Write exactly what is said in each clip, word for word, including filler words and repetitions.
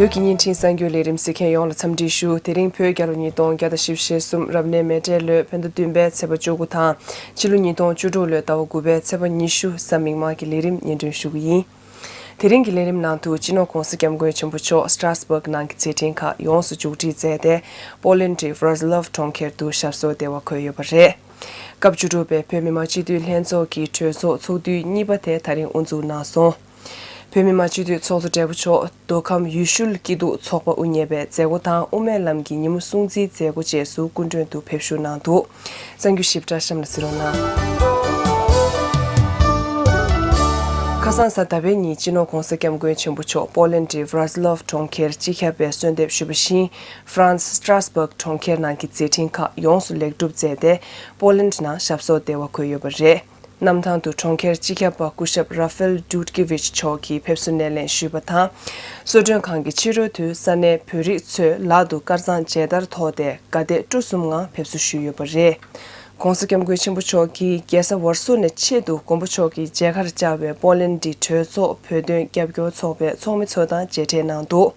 བོད་ཀྱི་བརྙན་འཕྲིན་གསར་འགྱུར་ལས་རིམ་གཟིགས་མཁན་ཡོངས་ལ་འཚམས་འདྲི་ཞུ། དེ་རིང་བོད་རྒྱལ་ལོ་ཉིས་སྟོང་བརྒྱ་དང་བཞི་བཅུ་ཞེ་གསུམ་རབ་གནས་མེ་སྤྲེལ་ལོའི་བོད་ཟླ་བདུན་པའི་ཚེས་པ་བཅུ་དགུ་དང་ཕྱི་ལོ་ཉིས་སྟོང་བཅུ་དྲུག་ལོའི་ཟླ་བ་དགུ་པའི་ཚེས་པ་ཉི་ཤུ་གཟའ་མིག་དམར་གྱི་ལས་རིམ་སྙན་སྒྲོན་ཞུ་གི་ཡིན། དེ་རིང་གི་ལས་རིམ་ནང་དུ་སྤྱི་ནོར་གོང་ས་སྐྱབས་མགོན་ཆེན་པོ་མཆོག་སི་ཏྲ་སི་བྷག་ནང་གི་མཛད་འཕྲིན་ཁག་ཡོངས་སུ་མཇུག་སྒྲིལ་མཛད་དེ། པོ་ལན་གྱི་ཝ་རོ་སི་ལོབ་གྲོང་ཁྱེར་དུ་ཞབས་སོར་བདེ་བར་འཁོད་ཡོད་པ་རེད། སྐབས་བཅུ་དྲུག་པའི་བོད་མི་མང་སྤྱི་འཐུས་ལྷན་ཚོགས་ཀྱི་གྲོས་ཚོགས་ཚོགས་དུས་གཉིས་པ་དེ་ད་རིང་དབུ་འཛུགས་གནང་སོང་། བོད་མི་མང་སྤྱི་འཐུས་ཚོགས་གཙོ་སྦྲེལ་པོ་མཆོག་མདོ་ཁམས་ཡུལ་ཤུལ་སྐྱིད་སྡུག་ཚོགས་པ་དབུ་བརྙེས་པའི་མཛད་སྒོ་དང་དབུ་མའི་ལམ་གྱི་ཉིན་མོ་སྲུང་བརྩིའི་མཛད་སྒོ་བཅས་སུ་སྐུ་མགྲོན་དུ་ཕེབས་བཞུགས་གནང་འདུག། གསར་འགྱུར་ཞིབ་ཕྲ་གཤམ་ལ་གཟིགས་རོགས་གནང་། ཁ་སང་གཟའ་ཟླ་བའི་ཉིན་སྤྱི་ནོར་གོང་ས་སྐྱབས་མགོན་ཆེན་པོ་མཆོག་པོ་ལན་གྱི་ཝ་རོ་སི་ལོབ་གྲོང་ཁྱེར་སྤྱི་ཁྱབ་པས་གསོལ་འདེབས་ཞུས་པ་བཞིན། ཧྥ་རན་སི་སི་ཏྲ་སི་བྷག་གྲོང་ཁྱེར་ནང་གི་མཛད་འཕྲིན་ཁག་ཡོངས་སུ་ལེགས་གྲུབ་མཛད་དེ། པོ་ལན་ནང་ཞབས་སོར་བདེ་བར་འཁོད་ཡོད་པ་རེད། གནམ་ཐང་དུ་གྲོང་ཁྱེར་སྤྱི་ཁྱབ་པ་སྐུ་ཞབས་ར་ཧྥེལ་ཌུད་ཀི་ཝིཆ་མཆོག་གིས་ཕེབས་བསུ་སྣེ་ལེན་ཞུས་པ་དང་། གསོལ་མགྲོན་ཁང་གི་ཕྱི་རོལ་དུ་ས་གནས་བོད་རིགས་ཚོས་ལག་ཏུ་དཀར་གཙང་མཇལ་དར་ཐོགས་ཏེ་དགའ་དད་སྤྲོ་གསུམ་ངང་ཕེབས་བསུ་ཞུས་ཡོད་པ་རེད། ྋགོང་ས་ྋསྐྱབས་མགོན་ཆེན་པོ་མཆོག་གིས་རྒྱལ་ས་ཝར་སོ་ནས་ཆེད་དུ་མགོན་པོ་མཆོག་གི་མཇལ་ཁར་བཅར་བའི་པོ་ལན་གྱི་གྲོས་ཚོགས་བོད་དོན་རྒྱབ་སྐྱོར་ཚོགས་པའི་ཚོགས་མི་ཚོ་དང་མཇལ་འཕྲད་གནང་འདུག།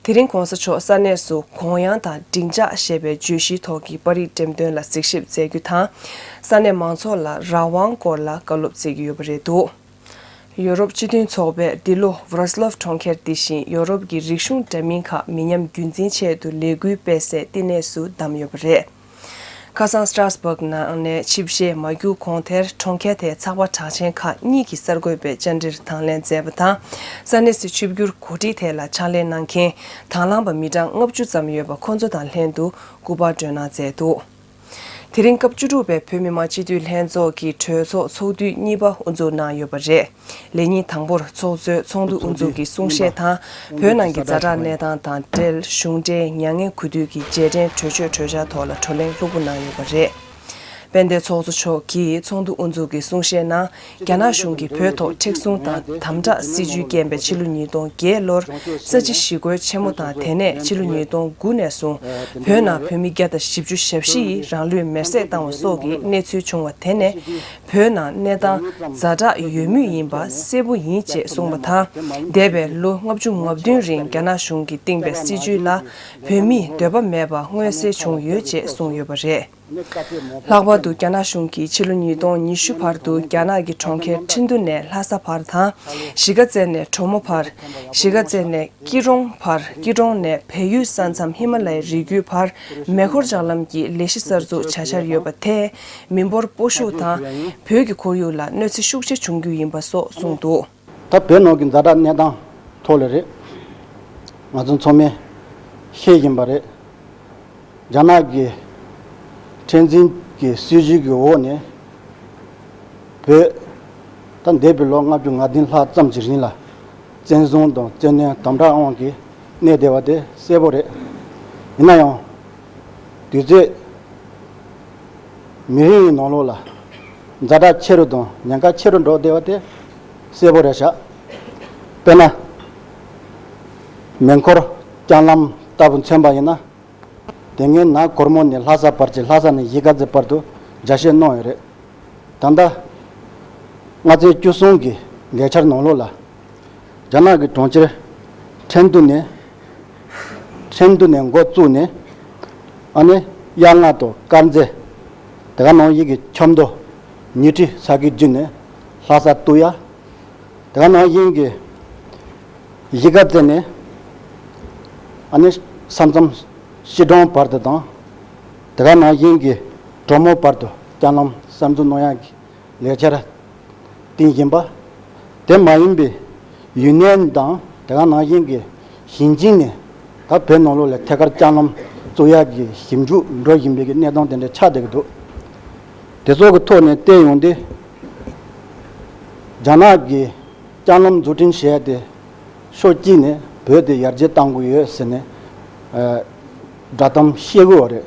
དེ་རིང་ྋགོང་ས་མཆོག་ས་གནས་སུ་དགོངས་ཡངས་དང་འབྲིང་ཆགས་ཞེས་པའི་བརྗོད་གཞིའི་ཐོག་གི་པར་རིས་འགྲེམས་སྟོན་ལ་གཟིགས་ཞིབ་མཛད་རྒྱུ་དང་། ས་གནས་མང་ཚོགས་ལ་རང་དབང་སྐོར་ལ་བཀའ་སློབ་སྩལ་གྱི་ཡོད་པ་རེད་འདུག། ཡོ་རོབ་སྤྱི་མཐུན་ཚོགས་པས་འདི་ལོ་ཝ་རོ་སི་ལོབ་གྲོང་ཁྱེར་འདི་བཞིན་ཡོ་རོབ་ཀྱི་རིག་གཞུང་འདྲ་མིན་ཁག་མི་ཉམས་རྒྱུན་འཛིན་ཆེད་དུ་ལས་འགུལ་སྤེལ་སའི་བསྟི་གནས་སུ་བདམས་ཡོད་པ་རེད། ཁ་སང་སི་ཏྲ་སི་བྷག་ནང་ནས་ཆིབས་ཞལ་མ་བསྒྱུར་གོང་དེར་གྲོང་ཁྱེར་དེའི་ཚགས་པར་གྲགས་ཅན་ཁག་གཉིས་ཀྱིས་གསར་འགོད་པའི་བཅར་འདྲིར་དང་ལེན་མཛད་པ་དང་། ས་གནས་སུ་ཆིབས་བསྒྱུར་གོ་སྒྲིག་ཐད་ལ་ཕྱག་ལས་གནང་མཁན་དང་བླངས་པ་མི་གྲངས་ལྔ་བཅུ་ཙམ་ཡོད་པ་ཁོ་ཚོ་དང་ལྷན་དུ་སྐུ་པར་སྤྲོད་གནང་མཛད་འདུག། དེ་རིང་སྐབས་བཅུ་དྲུག་པའི་བོད་མི་མང་སྤྱི་འཐུས་ལྷན་ཚོགས་ཀྱི་གྲོས་ཚོགས་ཚོགས་དུས་གཉིས་པ་དབུ་འཛུགས་གནང་ཡོད་པ་རེད། ལས་ཉིན་དང་པོར་ཚོགས་གཙོས་ཚོགས་འདུ་དབུ་འཛུགས་ཀྱི་གསུང་བཤད་དང་། བོད་ནང་གི་ཛ་དྲག་གནས་སྟངས་དང་འབྲེལ་གཞུང་འབྲེལ་མྱ་ངན་གུས་འདུད་ཀྱི་རྗེས་དྲན་གྲོས་ཆོད་གྲོས་འཆར་ཐོག་ལ་བགྲོ་གླེང་ལྷུག་པོ་གནང་ཡོད་པ་རེད། དཔལ་ལྡན་ཚོགས་གཙོ་མཆོག་གིས་ཚོགས་འདུ་དབུ་འཛུགས་ཀྱི་གསུང་བཤད་ནང་། རྒྱ་ནག་གཞུང་གིས་བོད་ཐོག་མཁྲེགས་བཟུང་དང་དམ་དྲག་སྲིད་ཇུས་བསྐྱངས་པའི་ཕྱི་ལོ་ཉིས་སྟོང་བརྒྱད་ལོར་ས་བྱི་ཞི་རྒོལ་ཆེན་མོ་དང་། དེ་ནས་ཕྱི་ལོ་ཉིས་སྟོང་དགུ་ནས་བཟུང་བོད་ནང་བོད་མི་བརྒྱ་དང་བཞི་བཅུ་ཞེ་བཞི་ཡིས་རང་ལུས་མེར་སྲེག་བཏང་བ་སོགས་ཀྱི་གནས་ཚུལ་བྱུང་བ་དེ་ནས། བོད་ནང་གནས་སྟངས་ཛ་དྲག་ཡོད་མུས་ཡིན་པ་གསལ་པོ་ཡིན་ཅེས་གསུངས་པ་དང་། འདས་པའི་ལོ་ལྔ་བཅུ་ང་བདུན་རིང་རྒྱ་ནག་གཞུང་གིས་བཏིང་པའི་སྲིད་ཇུས་ལ་བོད་མིས་འདོད་པ་མེད་པ་མངོན་གསལ་བྱུང་ཡོད་ཅེས་གསུངས་ཡོད་པ་རེད། ལྷག་པར་དུ་རྒྱ་ནག་གཞུང་གིས་ཕྱི་ལོ་ཉིས་སྟོང་ཉི་ཤུ་བར་དུ་རྒྱ་ནག་གི་གྲོང་ཁྱེར་ཁྲིན་ཏུ་ནས་ལྷ་ས་བར་དང་། གཞིས་ཀ་རྩེ་ནས་གྲོ་མོ་བར། གཞིས་ཀ་རྩེ་ནས་སྐྱིད་གྲོང་བར། སྐྱིད་གྲོང་ནས་བལ་ཡུལ་ས་མཚམས་ཧི་མ་ལ་ཡའི་རི་རྒྱུད་བར་མེ་འཁོར་ལྕགས་ལམ་གྱི་ལས་གཞི་གསར་འཛུགས་བྱ་འཆར་ཡོད་པ་དེས་མི་འབོར་སྤོ་ཤུགས་དང་བོད་ཀྱི་ཁོར་ཡུག་ལ་གནོད་འཚེ་ཤུགས་ཆེ་བྱུང་རྒྱུ་ཡིན་པ་སོགས་གསུངས་འདུག། ད་བོད་ནང་གི་ཛ་དྲག་གནས་སྟངས་ཐོག་ལ་རེད། ང་ཚོ་ཚང་མས་ཤེས་བཞིན་པ་རེད། རྒྱ་ནག་གི་མཁྲེགས་འཛིན་གྱི་སྲིད་ཇུས་ཀྱི་འོག་ནས་བོད་ད་འདས་པའི་ལོ་ལྔ་བཅུ་ང་བདུན་ལྷག་ཙམ་གྱི་རིང་ལ་བཙན་བཟུང་དང་བཙན་གནོན་དམ་དྲག་དབང་གིས་གནས་བསྡད་པ་དེ་གསལ་པོ་རེད། ཡིན་ན་ཡང་དུས་ཚོད་མི་རིང་བའི་ནང་ལོགས་ལ་ཛ་དྲག་ཆེ་རུ་དང་ཉེན་ཁ་ཆེ་རུ་འགྲོ་བསྡད་པ་དེ་གསལ་པོ་རེད་ཤག། དཔེར་ན། མེ་འཁོར་ལྕགས་ལམ་ལྟ་བུ་མཚོན་པ་ཡིན་ན། དེ་སྔའི་ནགས་གོར་མོ་ནས་ལྷ་ས་བར་གྱི་ལྷ་ས་ནས་གཞིས་ཀ་རྩེ་བར་དུ་རྒྱ་བཤད་གནང་ཡོད་རེད། ད་ལྟ་སྔ་ཚེས་བཅུ་གསུམ་གྱི་ལས་འཆར་ནང་ལོགས་ལ། རྒྱ་ནག་གི་གྲོང་ཁྱེར་ཁྲེན་ཏུ་ནས། ཁྲེན་ཏུ་ནས་འགོ་བཙུགས་ནས། ཨ་ནི་གཡག་རྔ་དང་དཀར་མཛེས། དེ་ག་ནང་བཞིན་གྱི་ཆབ་མདོ། ཉི་ཁྲི་ས་གི་རྒྱུད་ནས་ལྷ་ས་ཏུའུ་ཡ། དེ་ག་ནང་བཞིན་གྱི་གཞིས་ཀ་རྩེ་ནས་ཨ་ནི་ས་མཚམས་སྐྱིད་གྲོང་བར་དུ་དང་། དེ་ག་ནང་བཞིན་གྱི་གྲོ་མོ་བར་དུ་ལྕགས་ལམ་གསར་འཛུགས་གནང་ཡག་གི་ལས་འཆར་བཏིང་བཞིན་པ། དེ་མ་ཡིན་པའི་ཡུན་ནན་དང་དེ་ག་ནང་བཞིན་གྱི་ཞིན་ཅིང་ནས་ད་བོད་ནང་ལོགས་ལ་ཐད་ཀར་ལྕགས་ལམ་བཙུགས་ཡག་གི་ཞིབ་འཇུག་འགྲོ་བཞིན་པའི་གི་གནས་སྟངས་དེ་འདྲ་ཆགས་བསྡད་ཀྱི་འདུག། དེ་ཚོ་གི་ཐོག་ནས་བལྟས་ཡོང་དུས། རྒྱ་ནག་གིས་ལྕགས་ལམ་འཛུགས་སྐྲུན་བྱས་ཏེ་ཕྱོགས་གཅིག་ནས་བོད་དེ་ཡར་རྒྱས་གཏང་དགོས་ཡོད་ཟེར་ནས་ཨ་བསྒྲགས་གཏམ་བཤད་ཀྱི་ཡོད་རེད།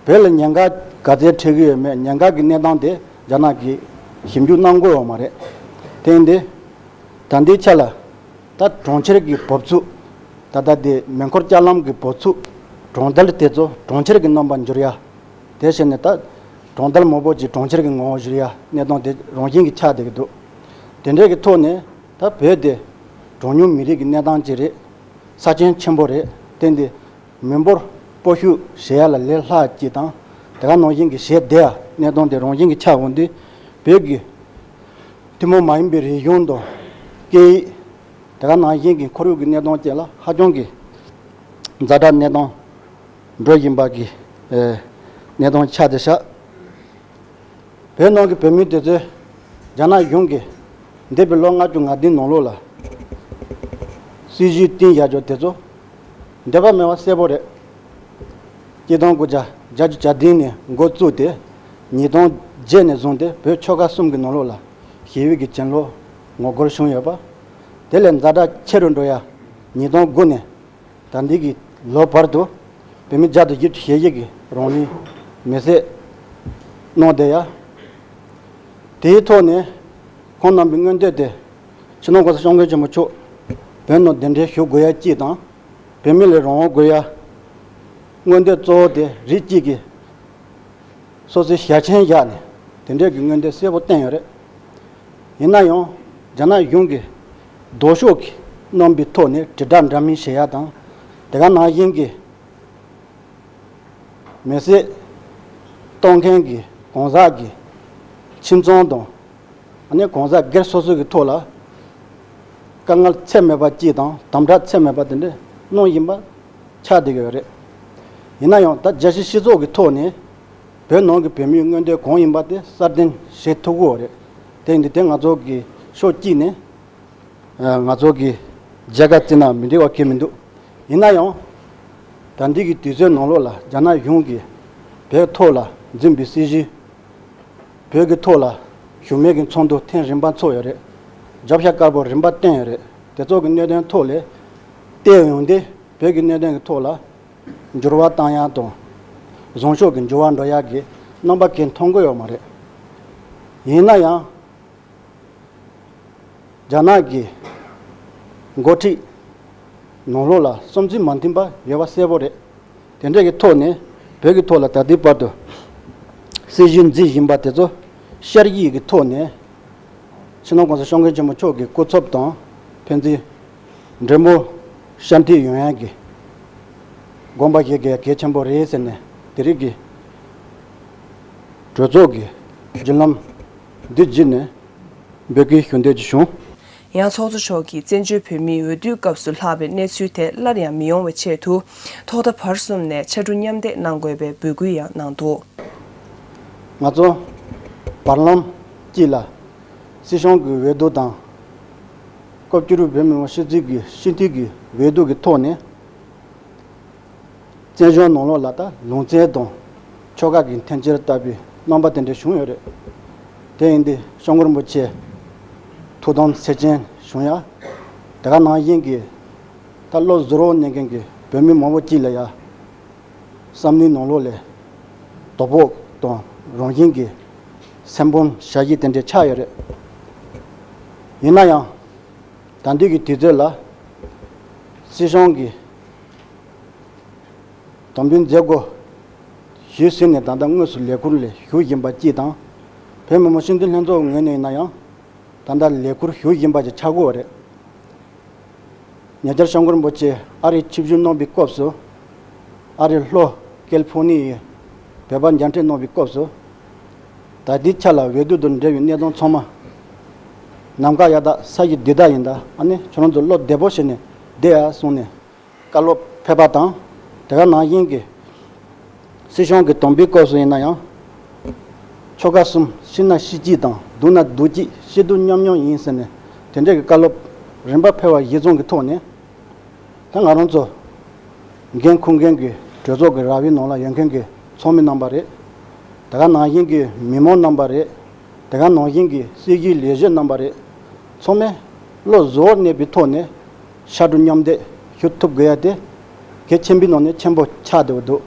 བོད་ལ་ཉེན་ཁ་ག་ཚད་འཕྲད་ཀྱི་ཡོད་མེད་ཉེན་ཁ་གི་གནས་སྟངས་དེ་རྒྱ་ནག་གིས་ཞིབ་འཇུག་གནང་དགོས་ཡོད་མ་རེད། དེ་ཡིན་དུས་ད་ལྟའི་ཆ་ལ་ད་གྲོང་ཁྱེར་གྱི་བབས་ཚུགས། ད་ལྟ་དེ་མེ་འཁོར་ལྕགས་ལམ་གྱི་བབས་ཚུགས། གྲོང་རྡལ་དེ་ཚོ་གྲོང་ཁྱེར་གྱི་རྣམ་པ་འགྱུར་ཡ། དེ་བྱས་ནས་ད་གྲོང་རྡལ་མང་པོ་ཅིག་གྲོང་ཁྱེར་གྱི་ངོ་བོ་བསྒྱུར་ཡ་གནས་སྟངས་དེ་རང་བཞིན་གྱིས་ཆགས་བསྡད་ཀྱི་འདུག། དེ་འདྲའི་གི་ཐོག་ནས་ད་བོད་དེ་གྲངས་ཉུང་མི་རིགས་ཀྱི་གནས་སྟངས་ཅིག་རེད། ས་ཆེན་ཆེན་པོ་རེད། དེ་འདི་མི་འབོར་སྤོ་ཤུགས་བྱེད་ཡ་ལ་ལས་སླ་ཅིག་དང་། དེ་ག་ནང་བཞིན་གྱི་གཞི་བདེ་ཡ་གནས་སྟངས་དེ་རང་བཞིན་གྱི་ཆགས་འོང་དུས། བོད་ཀྱི་ཐུན་མོང་མ་ཡིན་པའི་རིག་གཞུང་དང་སྐད་ཡིག། དེ་ག་ནང་བཞིན་གྱི་ཁོར་ཡུག་གི་གནས་སྟངས་བཅས་ལ་ཧ་ཅང་གི་ཛ་དྲག་གནས་སྟངས་འགྲོ་བཞིན་པ་གི་ཨེ་གནས་སྟངས་ཆགས་བསྡད་ཤག་བོད་ནང་གི་བོད་མི་དེ་ཚོས་རྒྱ་ནག་གཞུང་གིས་འདས་པའི་ལོ་ལྔ་བཅུ་ང་བདུན་ནང་ལོགས་ལ་སྲིད་ཇུས་བཏིང་བཞག་ཆོག་དེ་ཚོ་འདོད་པ་མེད་པ་གསལ་པོ་རེད། སྤྱི་སྟོང་དགུ་བརྒྱ་བརྒྱད་ཅུ་གྱ་བདུན་ནས་འགོ་བཙུགས་ཏེ། ཉིས་སྟོང་བརྒྱད་ནས་བཟུང་སྟེ་བོད་ཆོལ་ཁ་གསུམ་གྱི་ནང་ལོགས་ལ་ཞི་བའི་གི་གྱེན་ལོག་ངོ་རྒོལ་བྱུང་ཡོད་པ། དེ་ལས་ཛ་དྲག་ཆེ་རུ་འགྲོ་ཡ། ཉིས་སྟོང་དགུ་ནས་ད་ལྟའི་གི་ལོ་བར་དུ་བོད་མི་བརྒྱ་དང་བཞི་བཅུ་ཞེ་བཞི་གི་རང་ལུས་མེར་སྲེག་གནང་བསྡད་ཡ། དེའི་ཐོག་ནས་ཁོང་རྣམ་པའི་མངོན་འདོད་དེ། སྤྱི་ནོར་༸གོང་ས་༸སྐྱབས་མགོན་ཆེན་པོ་མཆོག་བོད་ནང་གདན་འདྲེན་ཞུ་དགོས་ཡ་གཅིག་དང་། བོད་མི་ལ་རང་དབང་དགོས་ཡ། མངོན་འདོད་གཙོ་བོ་དེ་རིགས་གཅིག་གིས་སོ་སོའི་ཞལ་ཆེམས་བཞག་ནས་དེ་འདྲའི་གི་མངོན་འདོད་གསལ་པོ་བསྟན་ཡོད་རེད། ཡིན་ན་ཡང་རྒྱ་ནག་གཞུང་གིས་ལྡོག་ཕྱོགས་ཀྱི་རྣམ་པའི་ཐོག་ནས་དྲིལ་བསྒྲགས་འདྲ་མིན་བྱེད་ཡ་དང་། དེ་ག་ནང་བཞིན་གྱི་མེར་སྲེག་གཏོང་མཁན་གྱི་གང་ཟག་གི་ཁྱིམ་ཚང་དང་། ཨ་ནི་གང་ཟག་སྒེར་སོ་སོ་གི་ཐོག་ལ་དཀའ་ངལ་ཚད་མེད་པ་གཅིག་དང་དམ་དྲག་ཚད་མེད་པ་དེ་འདྲ་གནང་བཞིན་པ་ཆགས་བསྡད་ཀྱི་ཡོད་རེད། ཡིན་ན་ཡང་ད་རྒྱལ་སྤྱིའི་སྤྱི་ཚོགས་ཀྱི་ཐོག་ནས་བོད་ནང་གི་བོད་མིའི་མངོན་འདོད་གང་ཡིན་པ་དེ་གསལ་སྟོན་བྱེད་ཐུབ་ཀྱི་ཡོད་རེད། དེ་ཡིན་དུས་དེ་ང་ཚོ་གི་ཕྱོགས་གཅིག་ནས་ང་ཚོ་གི་རྒྱལ་ཁབ་བརྩི་ན་མི་འགྲིག་པ་གང་ཡང་མི་འདུག་ཡིན་ན་ཡང་ད་ལྟའི་གི་དུས་ཚོད་ནང་ལོགས་ལ་རྒྱ་ནག་གཞུང་གིས་བོད་ཐོག་ལ་འཛིན་པའི་སྲིད་བྱུས། བོད་ཀྱི་ཐོག་ལ་བཞུགས་མོལ་གྱི་ཚོགས་འདུ་ཐེངས་རིམ་པ་ཚོགས་ཡོད་རེད། རྒྱབ་ཤ་དཀར་པོ་རིམ་པ་བསྟན་ཡོད་རེད། དེ་ཚོ་གི་གནད་དོན་ཐོག་ལ་བལྟས་ཡོང་དུས་བོད་ཀྱི་གནད་དོན་གྱི་ཐོག་ལ་འགྱུར་བ་བཏང་ཡག་དང་། བཟང་ཕྱོགས་ཀྱི་འགྱུར་བ་འགྲོ་ཡག་གི་རྣམ་པ་གང་ཡང་མཐོང་གི་ཡོད་མ་རེད། ཡིན་ན་ཡང་རྒྱ་ནག་གི་འགོ་ཁྲིད་ནང་ལོགས་ལ་བསམ་ཚུལ་མ་མཐུན་པ་ཡོད་པ་གསལ་པོ་རེད། དེ་འདྲ་གི་ཐོག་ནས་བོད་ཀྱི་ཐོག་ལ་ད་ལྟའི་བར་དུ་སྲིད་བྱུས་འཛིན་བཞིན་པ་དེ་ཚོ་ཤར་གྱི་ཐོག་ནས་སྤྱི་ནོར་༸གོང་ས་༸སྐྱབས་མགོན་ཆེན་པོ་མཆོག་གི་སྐུ་ཚབ་དང་ཕན་ཚུན་འབྲེལ་མོལ་ཞབས་འདེགས་ཡོང་ཡག་གི་དགོངས་པ་བཞེས་དགོས་གལ་ཆེན་པོ་རེད་ཟེར་ནས་དེ་རིང་གི་གྲོས་ཚོགས་ཀྱི་བརྒྱུད་ལམ་འདི་བརྒྱུད་ནས་འབོད་སྐུལ་ཞུ་འདོད་ཀྱི་བྱུང་། ཡང་ཚོགས་གཙོ་མཆོག་གིས་བཙན་བྱོལ་བོད་མིའི་འོས་བསྡུའི་སྐབས་སུ་ལྷག་པའི་གནས་ཚུལ་དེ་སླར་ཡང་མི་ཡོང་བའི་ཆེད་དུ། ཐོག་མཐའ་བར་གསུམ་ནས་ཕྱར་གྲུ་མཉམ་འདེགས་གནང་དགོས་པའི་འབོད་སྐུལ་ཡང་གནང་འདུག་ང་ཚོ་བར་ལམ་གཅིག་ལ་སྲིད་སྐྱོང་གི་འོས་བསྡུ་དང་། སྐབས་བཅུ་དྲུག་བོད་མི་མང་སྤྱི་འཐུས་ཀྱི་སྤྱི་འཐུས་ཀྱི་འོས་བསྡུ་གི་ཐོག་ནས། བཙན་བྱོལ་ནང་ལོགས་ལ་ད་ལུང་ཚན་དང་ཆོལ་ཁ་གི་འཐེན་འཁྱེར་ལྟ་བུའི་རྣམ་པ་དེ་འདྲ་བྱུང་ཡོད་རེད། དེ་ཡིན་དུས་སྐྱབས་མགོན་རིན་པོ་ཆེ་ཐུགས་དམ་ཚིག་བཅད་བྱུང་ཡ། དེ་ག་ནང་བཞིན་གྱི་ད་བློ་གཟུ་བོར་གནས་མཁན་གྱི་བོད་མི་མང་པོ་གཅིག་ལ་ཡ། བསམ་བློའི་ནང་ལོགས་ལ་དོ་ཕོག་དང་རང་བཞིན་གྱི་སེམས་ཕམ་བྱ་གཞི་དེ་འདྲ་ཆགས་ཡོད་རེད། ཡིན་ན་ཡང་། ད་ལྟའི་གི་དུས་ཚོད་ལ་སྲིད་སྐྱོང་གི་དམ་འབུལ་མཛད་སྒོ་ཞུས་ཟིན་ནས་ད་ལྟ་དངོས་སུ་ལས་ཁུར་ལ་ཞུགས་བཞིན་པ་གཅིག་དང་། བོད་མི་མང་སྤྱི་འཐུས་ལྷན་ཚོགས་ངོས་ནས་ཡིན་ན་ཡང་ད་ལྟ་ལས་ཁུར་ཞུགས་བཞིན་པ་ཅིག་ཆགས་ཀྱི་ཡོད་རེད། ཉེ་ཆར་སྐྱབས་མགོན་རིན་པོ་ཆེ་ཨ་རིར་ཆིབས་བསྒྱུར་གནང་པའི་སྐབས་སུ། ཨ་རིའི་ལྷོ་ཀལ་ཕོར་ནི་ཡའི་བོད་པ་མཇལ་འཕྲད་གནང་བའི་སྐབས་སུ། ད་ལྟའི་ཆ་ལ་འོས་བསྡུ་དང་འབྲེལ་བའི་གནས་སྟངས་ཚང་མ་ནམ་མཁའ་ཡག་ཐག་ས་གཞི་བདེ་ཐག་ཡིན་ད། ཨ་ནི་ཁྱོད་རང་ཚོ་བློ་བདེ་པོ་བྱས་ནས་བསྡད་ཨ་གསུངས་ནས་བཀའ་སློབ་ཕེབས་པ་དང་། དེ་ག་ནང་བཞིན་གྱི་སྲིད་སྐྱོང་གི་དམ་འབུལ་སྐབས་སུ་ཡིན་ན་ཡང་། ཆོལ་ཁ་གསུམ་སྐྱིད་ན་སྐྱིད་གཅིག་དང་སྡུག་ན་སྡུག་གཅིག་སྐྱིད་སྡུག་མཉམ་མྱོང་ཡིན་ཟེར་ནས་དེ་འདྲའི་གི་བཀའ་སློབ་རིམ་པ་ཕེབས་པ་གཞིར་བཟུང་གི་ཐོག་ནས། ད་ང་རང་ཚོ་འགན་འཁུར་མཁན་གྱི་གྲོས་ཚོགས་ཀྱི་ར་བའི་ནང་ལ་ཡོད་མཁན་གྱི་ཚོགས་མི་རྣམ་པ་རེད། དེ་ག་ནང་བཞིན་གྱི་མི་མང་རྣམ་པ་རེད། དེ་ག་ནང་བཞིན་གྱི་སྲིད་བྱུས་ལས་བྱེད་རྣམ་པ་རེད། ཚང་མས་བློ་གཟུ་བོར་གནས་པའི་ཐོག་ནས་ཕྱར་གྲུ་མཉམ་འདེགས་ཞུ་ཐུབ་དགོས་ཡ་དེ་གལ་ཆེན་པོའི་ནང་ནས་ཆེན་པོ་ཆགས་བསྡད་པ་འདུག་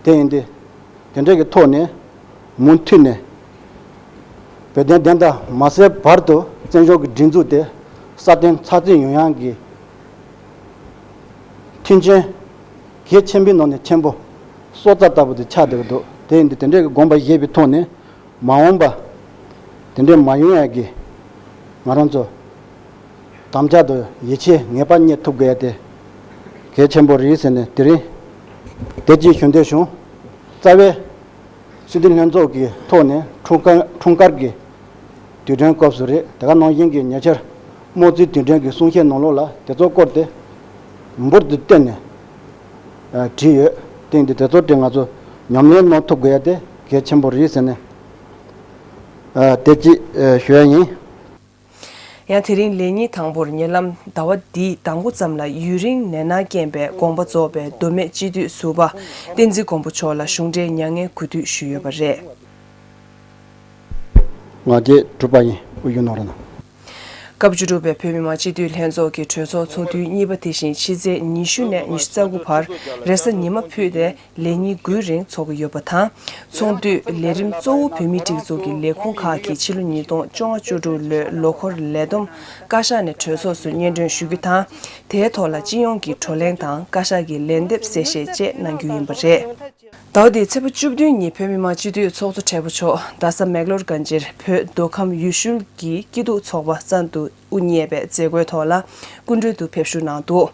དེ་ཡིན་དུས། དེ་འདྲ་གི་ཐོག་ནས་མུ་མཐུད་ནས་བོད་དོན་བདེན་མཐའ་མ་གསལ་བར་དུ་བཙན་བྱོལ་གྱི་སྒྲིག་འཛུགས་དེ་སྲ་བརྟན་ཚགས་ཚུད་ཡོང་ཡག་གི་མཐུན་རྐྱེན་གལ་ཆེན་པོའི་ནང་ནས་ཆེན་པོ་སྲོག་རྩ་ལྟ་བུ་དེ་ཆགས་བསྡད་ཀྱི་འདུག་དེ་ཡིན་དུས་དེ་འདྲ་གི་དགོངས་པ་བཞེས་པའི་ཐོག་ནས་མ་འོངས་པ་དེ་འདྲ་མ་ཡོང་ཡག་གི་ང་རང་ཚོ་དམ་བཅའ་དང་ཡིད་ཆེས་ངེས་པར་རྙེད་ཐུབ་དགོས་ཡ་དེ་ གལ་ཆེན་པོ་རེད་ཟེར་ནས་དེ་རིང་དེ་གཅིག་ཞུ་འདོད་བྱུང་། རྩ་བའི་སྤྱི་འཐུས་ལྷན་ཚོགས་ཀྱི་ཐོག་ནས་འཁྲུངས་སྐར་འཁྲུངས་སྐར་གྱི་དུས་དྲན་སྐབས་སུ་རེད། དེ་ག་ནང་བཞིན་གྱི་ཉེ་ཆར་དམངས་གཙོའི་དུས་དྲན་གྱི་གསུང་བཤད་ནང་ལོགས་ལ་དེ་ཚོ་སྐོར་དེ་འབུར་དུ་བཏོན་ནས་བྲིས་ཡོད། བཏིང་དེ་དེ་ཚོ་དེ་ང་ཚོ་ཉམས་ལེན་གནང་ཐུབ་དགོས་ཡ་དེ་གལ་ཆེན་པོ་རེད་ཟེར་ནས་དེ་གཅིག་ཞུ་ཡ་ཡིན། ཡང་དེ་རིང་ལས་ཉིན་དང་པོར་ཉེ་ལམ་ཟླ་བ་འདིའི་མདང་དགོང་ཙམ་ལ་ཡུན་རིང་ནད་མནར་རྐྱེན་པས་དགོངས་པ་རྫོགས་པའི་མདོ་སྨད་སྤྱི་འཐུས་ཟུར་པ་བསྟན་འཛིན་མགོན་པོ་མཆོག་ལ་གཞུང་འབྲེལ་མྱ་ངན་གུས་འདུད་ཞུས་ཡོད་པ་རེད། ང་རྒྱལ་གྲུབ་པ་ཡིན། དབུ་བཞུགས་གནང་རོགས་གནང་། སྐབས་བཅུ་དྲུག་པའི་བོད་མི་མང་སྤྱི་འཐུས་ལྷན་ཚོགས་ཀྱི་གྲོས་ཚོགས་ཚོགས་དུས་གཉིས་པ་དེ་བཞིན་ཕྱི་ཚེས་ཉི་ཤུ་ནས་ཉི་ཤུ་རྩ་དགུ་བར་རེས་གཟའ་ཉི་མ་ཕུད་དེ་ལས་ཉིན་དགུའི་རིང་འཚོགས་ཀྱི་ཡོད་པ་དང་། ཚོགས་དུས་ལས་རིམ་གཙོ་བོ་བོད་མིའི་སྒྲིག་འཛུགས་ཀྱི་ལས་ཁུངས་ཁག་གིས་ཕྱི་ལོ་ཉིས་སྟོང་བཅོ་ལྔ་བཅུ་དྲུག་ལོའི་ལོ་འཁོར་ལས་བསྡོམས་བཀའ་ཤག་ནས་གྲོས་ཚོགས་སུ་སྙན་སྒྲོན་ཞུ་རྒྱུ་དང་། དེའི་ཐོག་ལ་སྤྱི་ཡོངས་ཀྱི་བགྲོ་གླེང་དང་བཀའ་ཤག་གི་ལན་འདེབས་གསལ་བཤད་བཅས་གནང་རྒྱུ་ཡིན་པ་རེད། ཟླ་བ་འདིའི་ཚེས་པ་བཅུ་བདུན་ཉིན་བོད་མི་མང་སྤྱི་འཐུས་ཚོགས་གཙོ་སྦྲེལ་པོ་མཆོག་རྡ་ས་མེག་ལོར་གྷན་ཇིར་བོད་མདོ་ཁམས་ཡུལ་ཤུལ་གྱི་སྐྱིད་སྡུག་ཚོགས་པ་ཙན་དུ་དབུ་བརྙེས་པའི་མཛད་སྒོའི་ཐོག་ལ་སྐུ་མགྲོན་དུ་ཕེབས་བཞུགས་གནང་འདུག་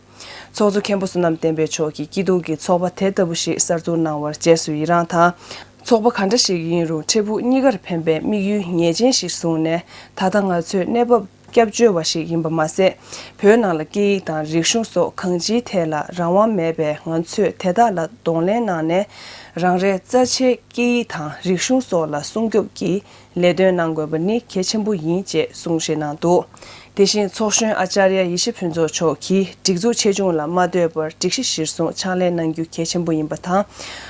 ཚོགས་གཙོ་མཁན་པོ་བསོད་ནམས་བསྟན་འཕེལ་མཆོག་གིས་སྐྱིད་སྡུག་གི་ཚོགས་པ་དེ་ལྟ་བུ་ཞིག་གསར་འཛུགས་གནང་བར་རྗེས་སུ་ཡི་རངས་དང་། ཚོགས་པ་ག་འདྲ་ཞིག་ཡིན་རུང་འཕྲལ་ཕུགས་གཉིས་ཀར་ཕན་པའི་དམིགས་ཡུལ་ངེས་ཅན་ཞིག་བཟུང་ནས་ད་ལྟ་ང་ཚོའི་གནས་བབ་སྐྱབས་བཅོལ་བ་ཞིག་ཡིན་པ་མ་ཟད། བོད་ནང་ལ་སྐད་ཡིག་དང་རིག་གཞུང་སོགས་གང་ཅིའི་ཐད་ལ་རང་དབང་མེད་པས་ང་ཚོས་དེ་དག་ལ་གདོང་ལེན་གནང་ནས་རང་རེའི་རྩ་ཆེའི་སྐད་ཡིག་དང་རིག་གཞུང་སོགས་ལ་སྲུང་སྐྱོབ་ཀྱི་ལས་དོན་གནང་དགོས་པ་ནི་གལ་ཆེན་པོ་ཡིན་ཅེས་གསུང་བཤད་གནང་འདུག་དེ་བཞིན་ཚོགས་གཞོན་ཨ་ཅཱརྱ་ཡེ་ཤེས་ཕུན་ཚོགས་མཆོག་གིས་སྒྲིག་འཛུགས་ཆེ་ཆུང་ལ་མ་ལྟོས་པར་སྒྲིག་གཞི་གཞིར་བཟུང་ཕྱག་ལས་གནང་རྒྱུ་གལ་ཆེན་པོ་ཡིན་པ་དང་།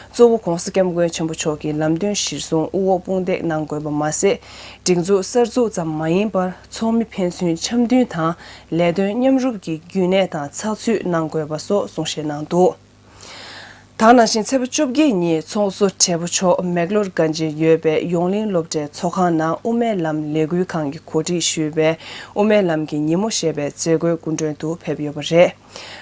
གཙོ་བོ་༸གོང་ས་༸སྐྱབས་མགོན་ཆེན་པོ་མཆོག་གི་ལམ་སྟོན་གཞིར་བཟུང་དབུ་འོག་དཔུང་འདེགས་གནང་དགོས་པ་མ་ཟད། སྒྲིག་འཛུགས་གསར་འཛུགས་ཙམ་མ་ཡིན་པར་ཚོགས་མི་ཕན་ཚུན་འཆམ་མཐུན་དང་ལས་དོན་མཉམ་རུབ་ཀྱི་རྒྱུན་གནས་དང་ཚགས་ཚུད་གནང་དགོས་པ་སོགས་གསུང་བཤད་གནང་འདུག་ད་ག་ནང་བཞིན་ཚེས་པ་བཅོ་བརྒྱད་ཉིན་ཚོགས་གཙོ་སྦྲེལ་པོ་མཆོག་མེག་ལོར་གྷན་ཇིར་ཡོད་པའི་ཡོངས་གླིང་སློབ་གྲྭའི་ཚོགས་ཁང་ནང་དབུ་མའི་ལམ་ལས་འགུལ་ཁང་གིས་གོ་སྒྲིག་ཞུས་པའི་དབུ་མའི་ལམ་གྱི་ཉིན་མོ་ཞེས་པའི་མཛད་སྒོའི་སྐུ་མགྲོན་དུ་ཕེབས་ཡོད་པ་རེད།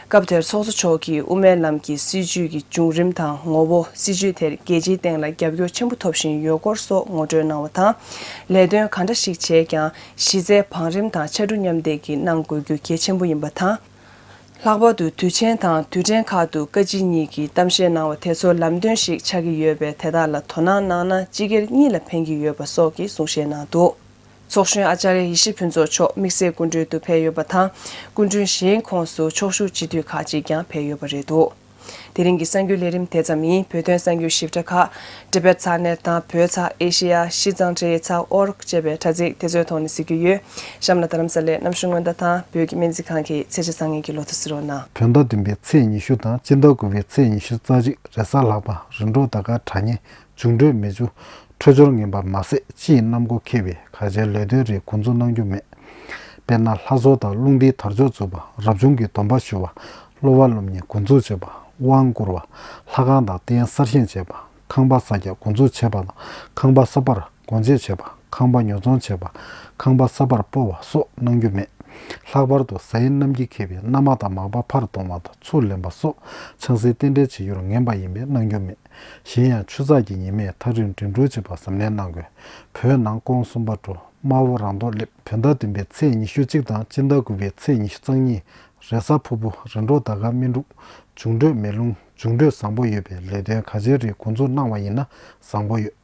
སྐབས་དེར་ཚོགས་གཙོ་མཆོག་གིས་དབུ་མའི་ལམ་གྱི་སྲིད་བྱུས་ཀྱི་བྱུང་རིམ་དང་ངོ་བོ། སྲིད་བྱུས་དེར་རྒྱལ་སྤྱིའི་སྟེང་ལ་རྒྱབ་སྐྱོར་ཆེན་པོ་ཐོབ་བཞིན་ཡོད་སྐོར་སོགས་ངོ་སྤྲོད་གནང་བ་དང་། ལས་དོན་ག་འདྲ་ཞིག་བྱས་ཀྱང་གཞི་རྩའི་བང་རིམ་དང་ཕྱར་གྲུ་མཉམ་འདེགས་ཀྱིས་གནང་དགོས་རྒྱུ་གལ་ཆེན་པོ་ཡིན་པ་དང་། ལྷག་པར་དུ་དུས་ཆེན་དང་དུས་དྲན་ཁག་ཏུ་བཀའ་སྤྱི་གཉིས་ཀྱིས་གཏམ་བཤད་གནང་བ་དེ་ཚོ་ལམ་སྟོན་ཞིག་ཆགས་ཀྱི་ཡོད་པས་དེ་དག་ལ་དོ་སྣང་གནང་ན་སྤྱི་སྒེར་གཉིས་ལ་ཕན་གྱི་ཡོད་པ་སོགས་ཀྱི་གསུང་བཤད་གནང་འདུག་ཚོགས་གཞོན་ཨ་ཅཱརྱ་ཡེ་ཤེས་ཕུན་ཚོགས་མཆོག་དམིགས་བསལ་སྐུ་མགྲོན་དུ་ཕེབས་ཡོད་པ་དང་། སྐུ་མགྲོན་གཞན་ཁོངས་སུ་ཕྱོགས་བཞུགས་སྤྱི་འཐུས་ཁག་ཅིག་ཀྱང་ཕེབས་ཡོད་པ་རེད་འདུག་དེ་རིང་གི་གསར་འགྱུར་ལས་རིམ་དེ་ཙམ་ཡིན། བོད་དོན་གསར་འགྱུར་ཞིབ་ཕྲ་ཁག་Tibet Satnet དང་བོད་ཚགས་ཨེ་ཤེ་ཡ་ཤིས་ཙང་ཁྲེ་ཡེ་ཚགས་ཨོ་རོག་ཅེས་པའི་དྲ་ཚིགས་དེ་ཚོའི་ཐོག་ནས་གཟིགས་རྒྱུ་ཡོད། གཤམ་ལ་རྡ་རམ་ས་ལའི་གནམ་གཤིས་སྔོན་བརྡ་དང་བོད་ཀྱི་སྨན་རྩིས་ཁང་གི་ཚེས་ཆ་བཟང་ངན་གྱི་ལོ་ཐོ་གཟིགས་རོགས་གནང་། བོད་ཟླ་བདུན་པའི་ཚེས་ཉི་ཤུ་དང་སྤྱི་ཟླ་དགུ་པའི་ཚེས་ཉི་ཤུ་རྩ་གཅིག་རེས་གཟའ་ལྷག་པ་རིམ་གྲོ་ཟླ་སྐར་དྲ་བརྙན། འབྱུང་འཕྲོད་མི་འབྱུང་། འཕྲོད་སྦྱོར་ངན་པ་མ་ཟད་སྤྱི་ཡི་གནམ་སྒོ་ཁེབས་པའི་ག་ཅའི་ལས་དོན་རིགས་འགོ་འཛུགས་གནང་རྒྱུ་མེད། དཔེར་ན་ལྷ་གསོལ་དང་རླུང་རྟའི་དར་ལྕོག་འཛུགས་པ། རབ་བྱུང་གི་སྡོམ་པ་ཞུ་བ། གློ་བ་སློབ་གཉེར་འགོ་འཛུགས་བྱེད་པ། དབང་བསྐུར་བ། ལྷ་ཁང་དང་རྟེན་གསར་བཞེངས་བྱེད་པ། ཁང་པ་གསར་རྒྱག་འགོ་འཛུགས་བྱེད་པ་དང་ཁང་པ་གསར་པར་སྒོ་འབྱེད་བྱེད་པ། ཁང་པ་ཉོ་ཚོང་བྱེད་པ། ཁང་པ་གསར་པར་སྤོ་བ་སོགས་གནང་རྒྱུ་མེད། ལྷག་པར་དུ་གཟའ་ཡི་གནམ་གྱིས་ཁེབས་པའི་མནའ་མ་དང་མག་པ་ཕར་གཏོང་བ་དང་ཚུར་ལེན་པ་སོགས་ཆང་སའི་རྟེན་འབྲེལ་བྱེད་རྒྱུར་ངན་པ་ཡིན་པས་གནང་རྒྱུ་མེད། གཞན་ཡང་ཆུ་ཚགས་ཀྱི་ཉི་མས་ཐག་རིང་འགྲིམ་འགྲུལ་བྱེད་པར་གཟབ་ནན་གནང་དགོས། བོད་ནང་སྐོར་གསུམ་པ་འགྲོ། དམར་པོ་རང་མདོག་སླེབས། བོད་ཟླ་བདུན་པའི་ཚེས་ཉི་ཤུ་གཅིག་དང་སྤྱི་ཟླ་དགུ་པའི་ཚེས་ཉི་ཤུ་རྩ་གཉིས་རེས་གཟའ་ཕུར་བུ་རིམ་གྲོ་ཟླ་སྐར་སྨིན་དྲུག་འབྱུང་འཕྲོད་མེ་རླུང་། འབྱུང་འཕྲོད་བཟང་པོ་ཡོད་པའི་ལས་དོན་ག་ཅའི་རིགས་འགོ་འཛུགས་གནང་བ་ཡིན་ན་བཟང་པོ་ཡོད།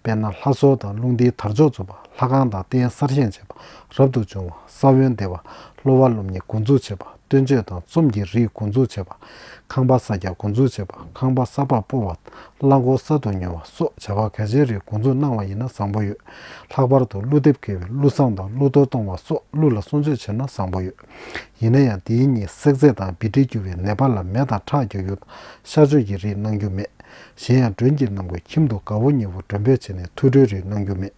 དཔེར་ན་ལྷ་གསོལ་དང་རླུང་རྟའི་དར་ལྕོག་འཛུགས་པ། ལྷ་ཁང་དང་རྟེན་གསར་བཞེངས་བྱེད་པ། རབ་ཏུ་བྱུང་བ། ས་བོན་འདེབས་པ། གློ་བ་སློབ་གཉེར་འགོ་འཛུགས་བྱེད་པ། བསྟན་བཅོས་དང་རྩོམ་གྱི་རིགས་འགོ་འཛུགས་བྱེད་པ། ཁང་པ་གསར་རྒྱག་འགོ་འཛུགས་བྱེད་པ། ཁང་པ་གསར་པར་སྤོ་བ། རླངས་འཁོར་གསར་དུ་ཉོ་བ་སོགས་བྱ་བ་ག་ཅའི་རིགས་འགོ་འཛུགས་གནང་བ་ཡིན་ན་བཟང་པོ་ཡོད། ལྷག་པར་དུ་ཀླུ་འདེབས་འཁེལ་བའི་ཀླུ་བསངས་དང་ཀླུ་གཏོར་གཏོང་བ་སོགས་ཀླུ་ལ་སྲུང་སྐྱོབ་བྱས་ན་བཟང་པོ་ཡོད། ཡིན་ན་ཡང་དེའི་ཉིན་བསྲེག་རྫས་དང་བཻ་ཌི་རྒྱུ་བའི་ནད་པ་ལ་མེ་དང་ཁྲག་རྒྱག་རྒྱུ་དང་གཤག་བཅོས་ཀྱི་རིགས་གནང་རྒྱུ་མེད། གཞན་ཡང་མགྲོན་གྱི་ནང་ཁུལ་ཁྱིམ་དུ་དགའ་བོ་ཉེ་བོ་མགྲོན་འབོད་བྱས་ནས་ཐུགས་སྤྲོའི་རིགས་གནང་རྒྱུ་མེད།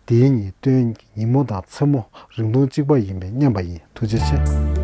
དེའི་ཉིན་སྟོན་ཉིན་མོ་དང་མཚན་མོ་རིང་ཐུང་གཅིག་པ་ཡིན་པས་སྙམ་པ་ཡིན། ཐུགས་རྗེ་ཆེ།